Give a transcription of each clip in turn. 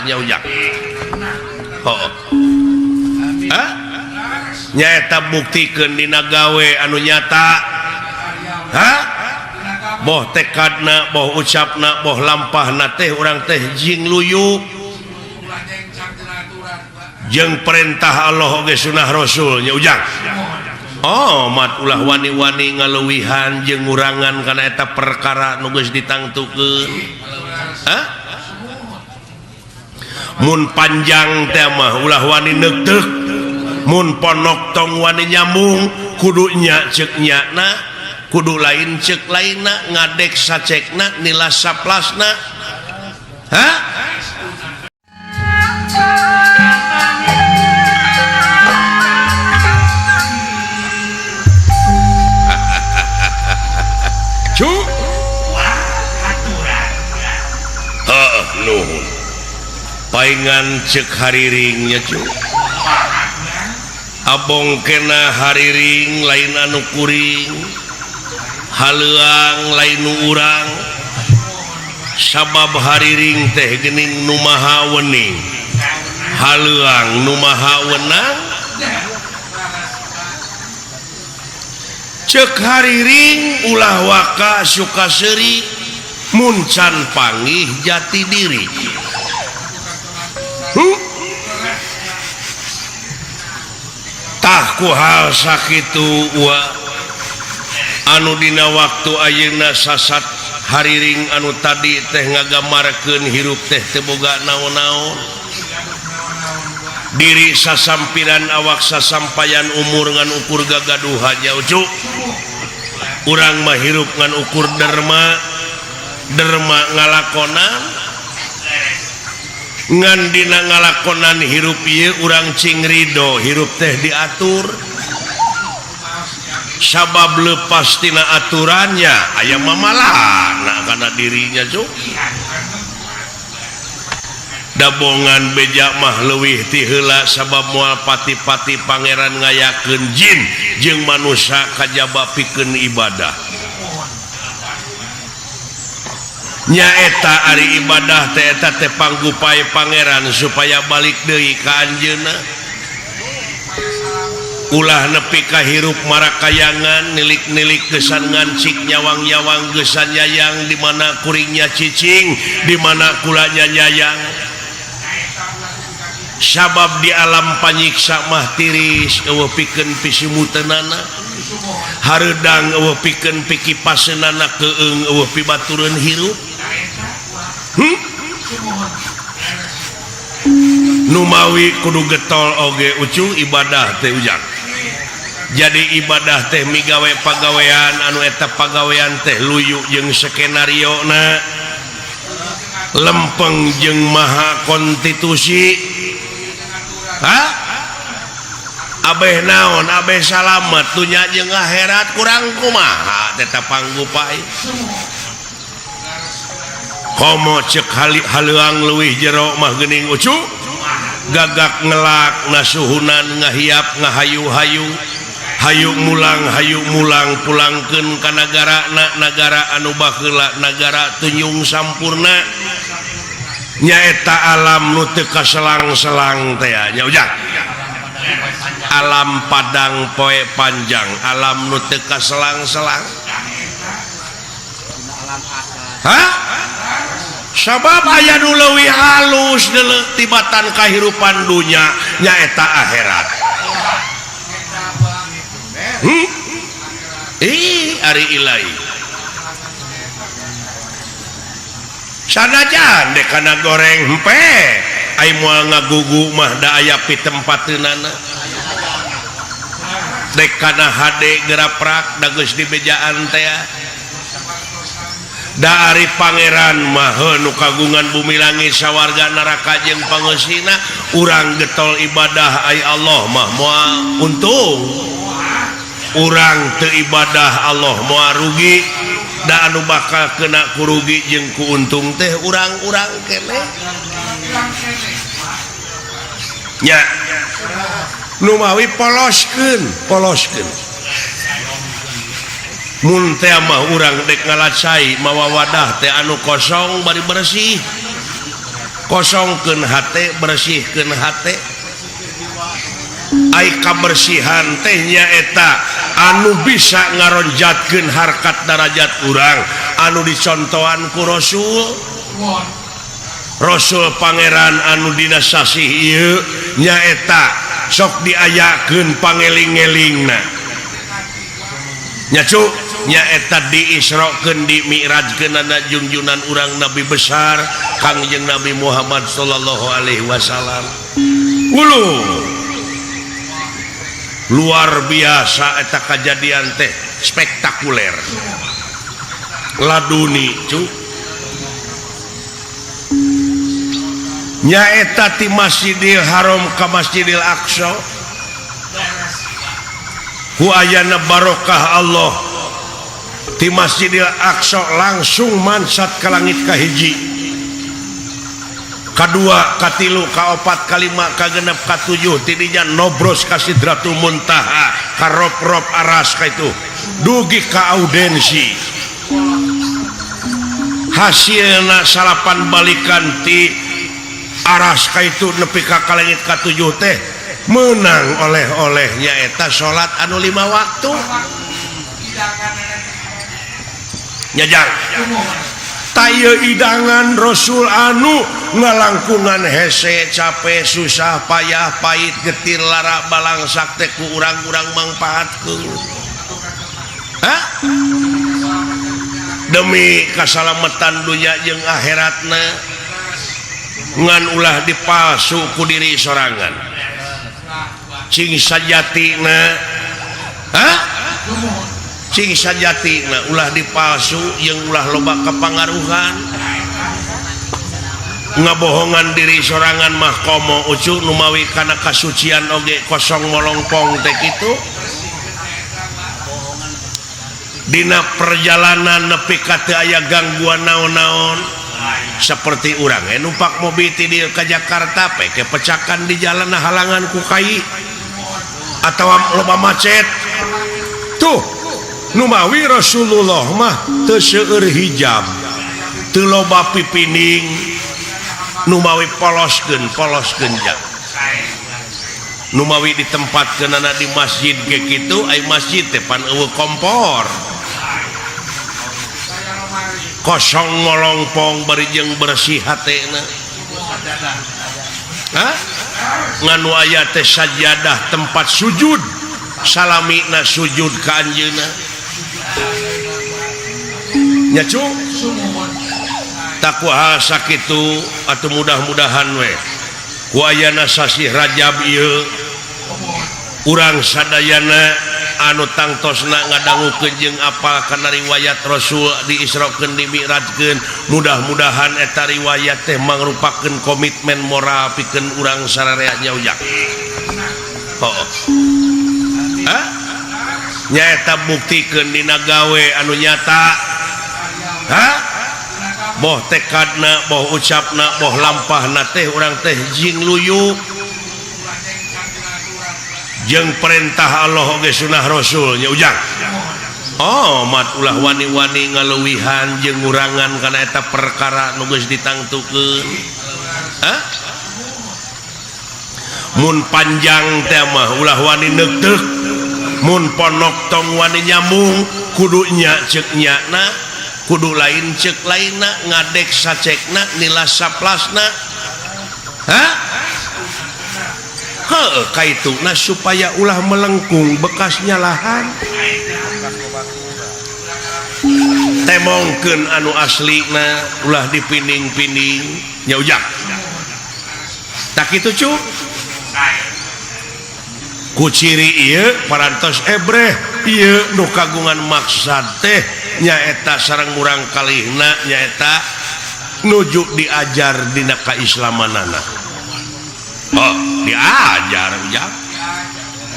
nya ujang. Oh. Hah? Nyaeta buktikeun dina gawe anu nyata. Hah? Boh tekadna, boh ucapna, boh lampahna teh urang teh jing luyu. Jeung perintah Allah oge sunah Rasul nya ujang. Oh, mat ulah wani-wani ngaluwihan jeung ngurangan kana eta perkara nu geus ditangtukeun. Hah? Mun panjang teh mah ulah wani neuteuk. Mun ponok tong wani nyambung, kudu nya ceuk nyana, kudu lain ceuk lainna, ngadek sacekna, nilas saplasna. Hah? Cu. Heeh, nuhun. Paingan ceuk hariring nya cu. Abong kena hariring lain anu kuring, haleuang lain nu urang. Sabab hariring teh geuning nu maha wening, haleuang nu maha wenang. Ceuk hariring ulah waka suka seuri, mun can panggih jati diri. Tah ku hal sakitu wa anu dina waktu ayeuna sasat hariring anu tadi teh ngagamarkeun hirup teh teu boga naon-naon. Diri sasampiran awak sasampayan umur ngan ukur gagaduhan nya ucu. Urang mah hirup ngan ukur derma, derma ngalakonan. Ngan dina ngalakonan hirup ieu urang cing ridho hirup teh diatur. Sabab lepas tina aturannya aya mamalana kana dirinya cuk. Dabongan beja mah leuwih ti heula sabab moal pati-pati pangeran ngayakeun jin jeung manusia kajaba pikeun ibadah. Nyaeta ari ibadah teh eta teh panggupai pangeran supaya balik deui ka anjeunna. Ulah nepi ka hirup marakayangan nilik-nilik gesan ngancik nyawang-nyawang gesan nyayang di mana kuringnya cicing di mana kulanya nyayang. Sabab di alam panyiksa mah tiris eueuh pikeun pisimuteunana, hareudang eueuh pikeun pikipaseunana, keung eueuh pibatureun hirup. Numawi kudu getol oge ucu ibadah teh ujang. Jadi ibadah teh migawe pagawean anu eta pagawean teh luyu jeung skenario na, lempeng jeung maha konstitusi. Hah? Abeh naon, abeh salamet dunya jeung akhirat kurang kumaha teh panggupai. Komo ceuk haleuang leuwih jero mah geuning ucu. Gagak ngelak nasuhunan ngahiap ngahayu-hayu. Hayu mulang pulangkeun ka nagarana, nagara anu baheula nagara tunjung sampurna. Nyaeta alam nu teu kaselang-selang teh nya ujang. Alam padang poe panjang, alam nu teu kaselang-selang. Hah? Sabab aya nu leuwih halus deuleu tibatan kahirupan dunya nyaeta akhirat. Ih, ari ilahi. Sanajan dek kana goreng hempe, ai moal ngagugu mah da aya pitempateunana. Dek kana hade geraprak da geus dibejaan teh. Da ari pangeran mah nu kagungan bumi langit sawarga neraka jeung pangeusina, urang getol ibadah ai Allah mah moal untung. Urang teu ibadah Allah moal rugi. Da anu bakal kena kurugi jeung kuuntung teh urang-urang keneh. Nya numawi poloskeun, poloskeun. Mun teh mah urang dek ngalacai mawa wadah teh anu kosong bari bersih. Kosongkeun hate, bersihkeun hate. Ai kabersihan teh nyaeta anu bisa ngaronjatkeun harkat darajat urang anu dicontohan ku Rasul. Rasul Pangeran anu dina sasih ieu nyaeta sok diayakeun pangeling-elingna. Nya cu, nyaeta diisrokeun, dimi'rajkeunana junjunan urang Nabi besar Kangjeng Nabi Muhammad sallallahu alaihi wasallam. Ulu luar biasa eta kajadian teh, spektakuler laduni cu. Nyaeta ti Masjidil Haram ka Masjidil Aqsa ku ayana barokah Allah ti Masjidil Aqsa langsung mansat ka langit kahiji, kadua, katilu, kaopat, kalima, kagenep, katujuh, tidinya nobros ka Sidratul Muntaha, ka rob-rob aras ka itu dugi ka audensi. Hasilna salapan balikan ti aras ka itu nepi ka kalengit katujuh teh menang oleh-oleh nyaeta salat anu 5 waktu. Nyajang taya idangan Rasul anu ngalangkungan hese capek susah payah pahit getir lara balangsak teh ku urang-urang mangpaatkeun. Hah? Demi kasalamatan dunya jeung akhiratna ngan ulah dipalsu ku diri sorangan. Cing sajatina, hah? Cing sajatina ulah dipalsu jeung ulah loba kepangaruhan. Ngabohongan diri sorangan mah komo ucu numawi kana kasucian oge kosong molongpong teh kitu. Dina perjalanan nepi ka teu aya gangguan naon-naon seperti urang numpak mobil ti dieu ka Jakarta peke pecakan di jalan halangan ku kai atawa loba macet. Tuh numawi Rasulullah mah teu seueur hijab, teu loba pipining, numawi poloskeun poloskeun jang. Numawi ditempatkeunana di masjid ge kitu, ai masjid teh pan eueuh kompor. Kosong molongpong bari jeung bersih hatena. Hah? Nganu aya teh sajadah tempat sujud, salamina sujud ka anjeunna. Nya cu? Takwa sakitu atuh mudah-mudahan we ku ayana sasih Rajab ieu urang sadayana anu tangtosna ngadangukeun jeung apal kana riwayat Rasul diisrokeun dimi'rajkeun, mudah-mudahan eta riwayat teh mangrupakeun komitmen moral pikeun urang sararea nya ujang. Heuh. Hah? Nyaeta buktikeun dina gawe anu nyata. Hah? Boh tekadna, boh ucapna, boh lampahna teh urang teh jing luyu jeung perintah Allah oge sunah Rasul nya ujang. Oh, mat ulah wani-wani ngaluwihan jeung ngurangan kana eta perkara nu geus ditangtukeun. Hah? Mun panjang teh mah ulah wani neukteuk, mun ponok tong wani nyambung, kudu nya ceuk nyana, kudu lain ceuk lainna, ngadek sacekna, nilas saplasna. Hah? Heuh, kaituna supaya ulah melengkung bekas nyalahan. Temongkeun anu aslina ulah dipinding-pinding nya ujang. Tak kitu cu? Ku ciri ieu parantos ebreh ieu nu kagungan maksad teh nyaeta sareng murang kalihna nyaeta nuju diajar dina kaislamanana. Oh, diajar ujang.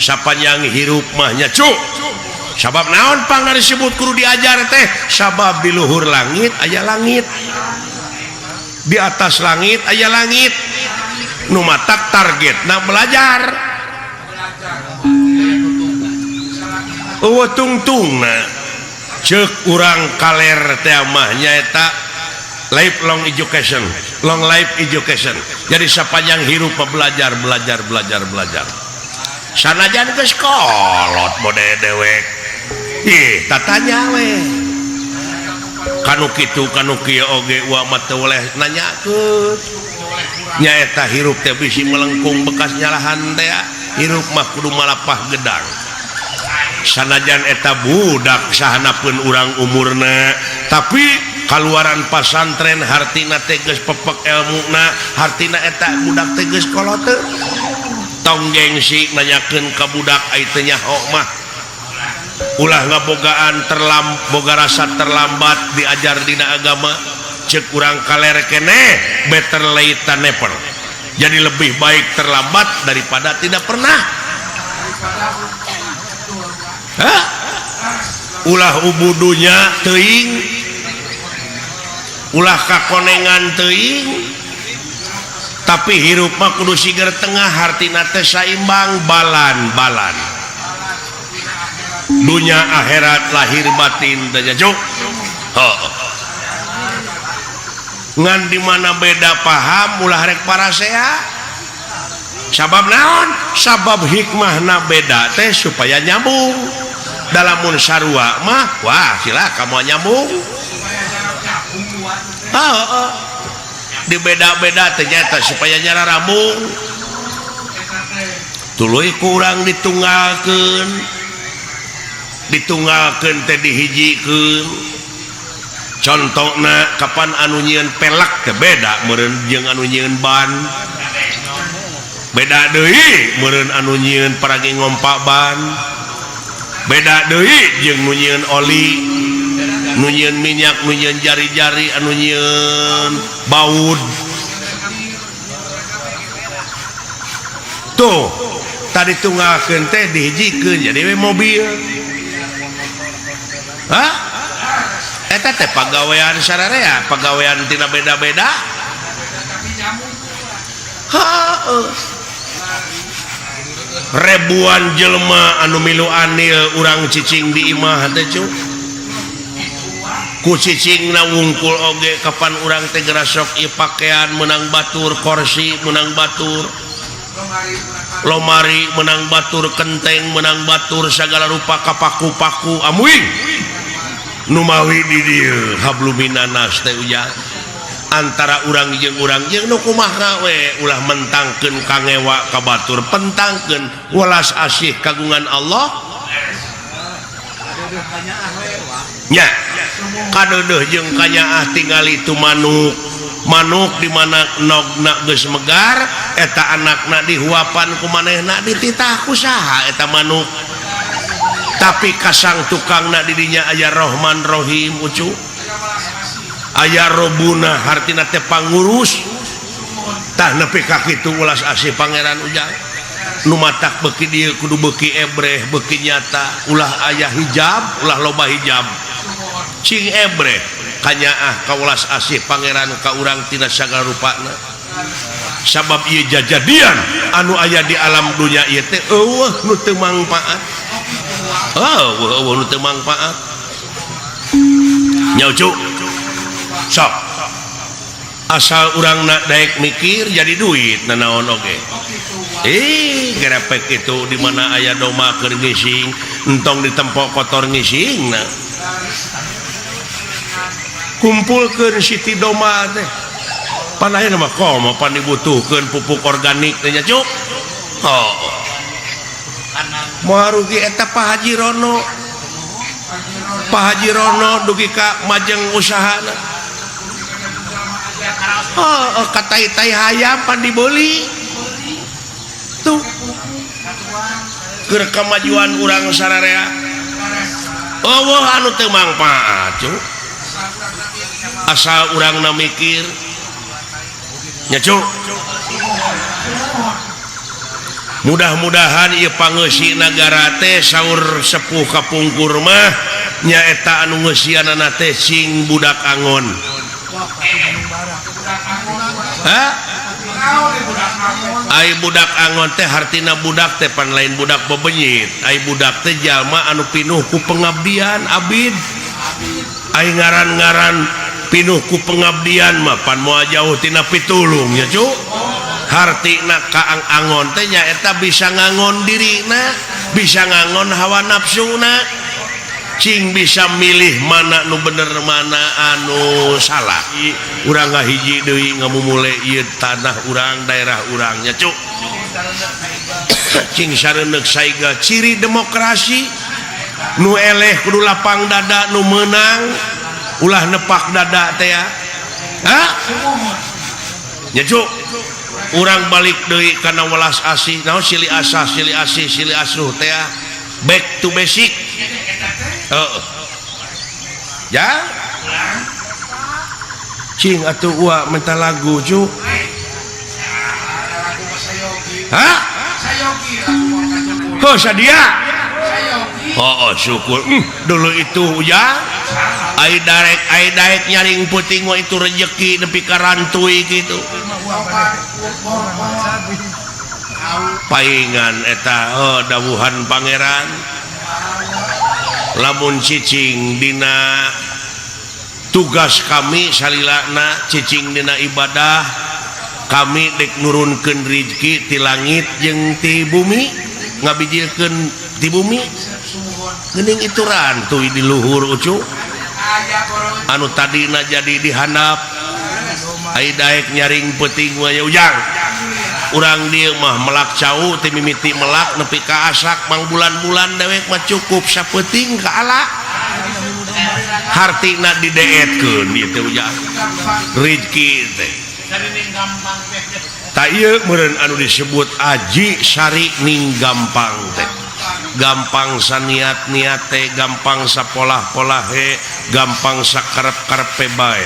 Sapanjang hirup mah nya cu. Sabab naon pangna disebut kudu diajar teh? Sabab di luhur langit aya langit, di atas langit aya langit. Nu matak targetna belajar. Eueuh tungtungna ceuk urang kaler teh mah nyaeta Lifelong education, long life education. Jadi sepanjang hirup mah belajar, belajar, belajar, belajar. Sanajan geus kolot model dewek, ih, tatanya we kanu kitu, kanu kieu oge wa mah teu boleh nanyakeun. Nyaeta hirup teh bisi melengkung bekas nyalahan teh. Hirup mah kudu malapah gedang, sanajan eta budak sahanapeun urang umurna, tapi kaluaran pasantren hartina teh geus pepek elmuna, hartina eta budak teh geus kolot. Tong gengsi nanyakeun ka budak ai teu nyaho mah. Ulah ngabogaan terlam boga rasa terlambat diajar dina agama. Cek urang kaler keneh, better late than never. Jadi lebih baik terlambat daripada tidak pernah. Hah? Ulah ubudunya teuing, ulah kakonengan teuing, tapi hirup mah kudu siger tengah, hartina teh saimbang, balan-balan dunya akhirat, lahir batin teh juk. Oh. Ngan di mana beda paham ulah rek parasea. Sabab naon? Sabab hikmahna beda teh supaya nyambung. Dalamun sarua mah, wah, silakan mau nyambung. Oh. Di beda-beda ternyata supaya nyara rambung, tuluy kurang ditunggalkeun, ditunggalkeun teh dihijikeun. Contohna, kapan anu nyieun pelek teh beda meureun jeung anu nyieun ban, beda deui meureun anu nyieun paragi ngompa ban, beda deui jeung nu nyieun oli, nu nyieun minyak, nu nyieun jari-jari, anu nyieun baut. Tuh tadi tunggalkeun teh dihijikeun jadi we mobil. Hah? Eta teh pagawean sararea, pagawean tina beda-beda. Heuh. Ribuan jelema anu milu anil urang cicing di imah teh cu. Ku cicingna wungkul oge kapan urang teh gerasok ieu pakaian menang batur, kursi menang batur, lomari menang batur, kenteng menang batur, segala rupa kapaku-paku amuing numawi di dieu habluminanas teh ujang antara urang jeung urang jeung nu kumaha we. Ulah mentangkeun kangewa ka batur, pentangkeun welas asih kagungan Allah nya. Kadeudeuh jeung kanyaah tingali tu manuk. Manuk di mana nogna geus megar, eta anakna dihuapan ku manehna, dititah ku saha eta manuk? Tapi kasang tukangna didinya aya Rohman Rohim ucu, aya Robuna, hartina teh pangurus. Tah, nepi ka kitu ulas asih Pangeran ujang. Nu matak beuki dieu kudu beuki ebreh, beuki nyata. Ulah aya hijab, ulah loba hijab, cing ebreh kanyaah ka ulas asih Pangeran ka urang tina sagala rupana. Sabab ieu jajadian anu aya di alam dunya ieu teh eueuh nu teu mangpaat. Oh, eueuh nu teu mangpaat nya ucu. Sok asal urang nak daek mikir jadi duit nanaon oge. Ih, gerepek itu di mana aya doma keur ngising, entong ditempok kotor ngising. Nah, kumpulkeun siti doma teh pan ayeuna mah komo pan dibutuhkeun pupuk organik teh nya cuk. Oh, moal rugi eta Pak Haji Rono. Pak Haji Rono dugi ka majeng usahana. Oh, katai-tai hayam pan dibeli tuh keur kamajuan urang sararea. Eueuh anu teu mangpaat cuk, asal urangna mikir nya cuk. Mudah-mudahan ieu pangeusi nagara teh saur sepuh kapungkur mah nyaeta anu ngeusianana teh sing budak angon. Hah? Ai budak angon teh hartina budak teh pan lain budak bebenyit. Ai budak teh jalma anu pinuh ku pengabdian, abid. Ai ngaran-ngaran Pinuh ku pengabdian mah pan moal jauh tina pitulung nya cu. Hartina kaang angon teh nyaeta bisa ngangon dirina, bisa ngangon hawa nafsuna, cing bisa milih mana nu bener mana anu salah. Urang ngahiji deui ngamumule ieu tanah urang, daerah urang nya cu. Cing sareundeuk saiga ciri demokrasi nu eleh kudu lapang dada, nu meunang ulah nepak dada teh ya. Hah? Nya cu. Urang balik deui kana welas asih, naon silih asah, silih asih, silih asuh teh ya. Back to basic. Heeh. Ya. Cing atuh uak minta lagu cu. Hah? Oh, sadia. Oh, syukur. Dulu itu ya. Ai darek ai daek nyaring peuting mah itu rejeki nepi ka rantui gitu. Paingan eta oh, dawuhan pangeran. Lamun cicing dina tugas kami salilana cicing dina ibadah kami dek nurunkeun rizki ti langit jeung ti bumi, ngabijilkeun ti bumi. Geuning itu rantui di luhur ucu. Anu tadina jadi dihandap ai daek nyaring peuting mah ya ujang. Urang dieu mah melak cau ti mimiti melak nepi ka asak mang bulan-bulan dewek mah cukup sapeuting ka ala. Hartina dideetkeun ieu teh ujang. Rizki teh. Ta ieu meureun anu disebut aji sari ning gampang teh. Gampang saniat-niat teh, gampang sapolah-polahe, gampang sakarep-karepe bae.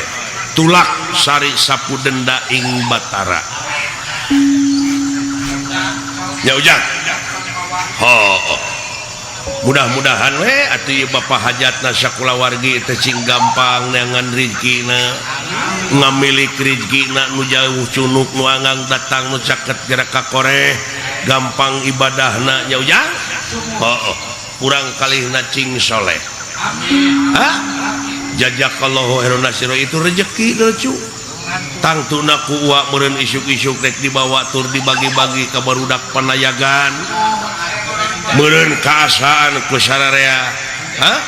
Tulak sari sapu denda ing batara. Ya ujang. Ho. Mudah-mudahan we atuh ieu bapa hajatna sakulawargi teh cing gampang neangan rizkina, ngamilik rizkina nu jauh cunuk nu anggang datang nu caket gerak ka koreh, gampang ibadahna nya ujang. Heuh, kurang kalihna cing soleh. Amin. Hah? Jazakallahu khairan nasiro itu rezeki lucu. Tangtuna ku uak meureun isuk-isuk rek dibawa tur dibagi-bagi ka barudak panayagan. Meureun kaasaan ku sararea. Hah?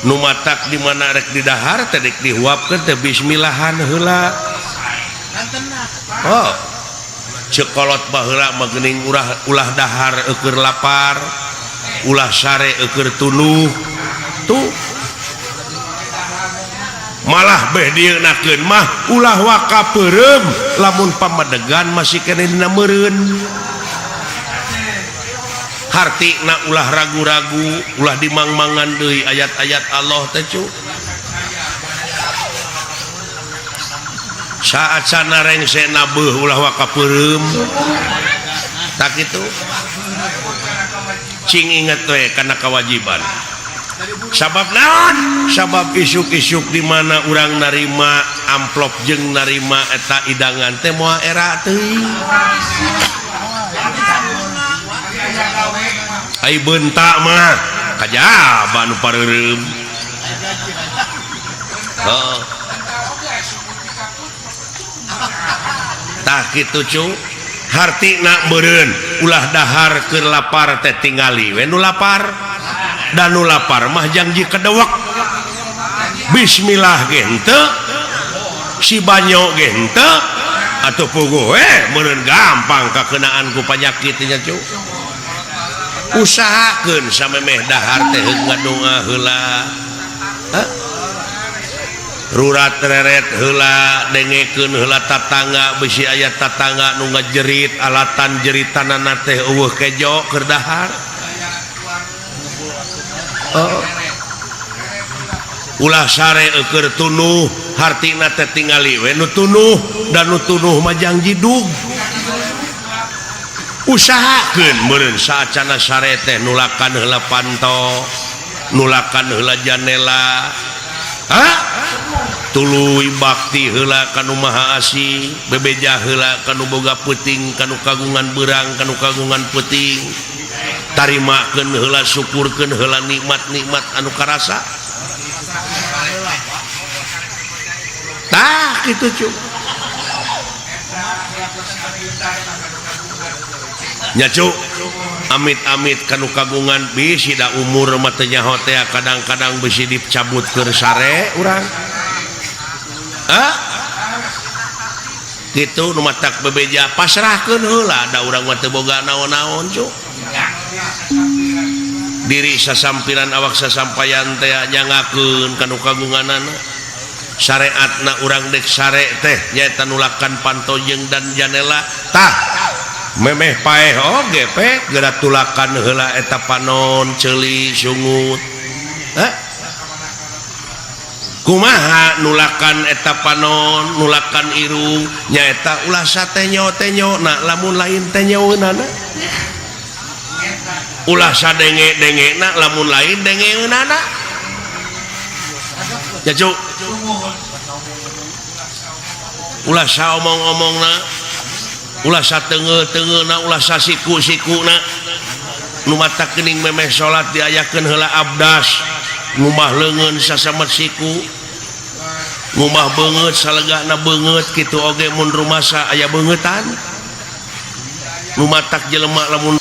Nu matak di mana rek didahar teh rek dihuapkeun teh bismillahan heula. Oh. Cekolot baheula mah geuning ulah dahar eueur lapar, ulah sare eueur tunduh. Tuh. Malah beh dieunakeun mah ulah waka peureum lamun pamadegan masih keneh dina meureun. Hartina ulah ragu-ragu, ulah dimangmangan deui ayat-ayat Allah teh cu. Saat sana rengse nabeuh ulah waka peureum. Tak kitu. Cing inget we kana kewajiban. Sabab naon? Sabab isuk-isuk di mana urang narima amplop jeung narima eta idangan teh moal era teuing. Ai beunta mah kajaba nu pareureum. Heeh. Tah kitu cu. Hartina meureun ulah dahar keur lapar teh tingali we nu lapar. Dan nu lapar mah jangji kedewek. Bismillah ge henteu, si banyo ge henteu, atuh puguh we meureun gampang kakenaan ku panyakit nya cu. Usahakeun samemeh dahar teh ngadoa heula. Hah? Rurat reret heula, dengekeun heula tatangga bisi aya tatangga nu ngajerit alatan jeritanana teh eueuh kejo keur dahar. Oh. Ulah sare eueur tunuh, hartina teh tingali we nu tunuh dan nu tunuh mah jang jidug. Usahakeun meureun saacana sare teh nulakan heula panto, nulakan heula janela. Hah? Tuluy bakti heula ka nu Maha Asih, bebeja heula ka nu boga peuting, ka nu kagungan beurang, ka nu kagungan peuting. Tarimakeun heula, syukurkeun heula nikmat-nikmat anu karasa. Pasrah gitu cu. Nya cu, amit-amit kanu kagungan bisi da umur mah teu nyaho teh kadang-kadang bisi dicabut keur sare urang. Hah? Gitu nu matak bebeja pasrahkeun heula da urang mah teu boga naon-naon cu. Diri sasampiran awak sasampayan teh nyangakeun kanu kagunganana. Syariatna urang dek sare teh nyaeta nulakan pantojeng dan janela tah memeh paeh oge pe geura tulakan heula eta panon ceuli sungut. Hah? Kumaha nulakan eta panon nulakan irung nyaeta ulah satenyo-tenyo na lamun lain tenyoeunana. Ulah sadenge-dengena lamun lain dengeunana. Ya cu. Ulah saomong-omongna, ulah sateungeut-teungeuna, ulah sasiku-sikuna. Nu matak geuning memeh salat diayakeun heula abdas, ngumah leungeun sasamet siku, ngumah beungeut salegana beungeut kitu oge mun rumasa aya beungeutan. Nu matak jelema lamun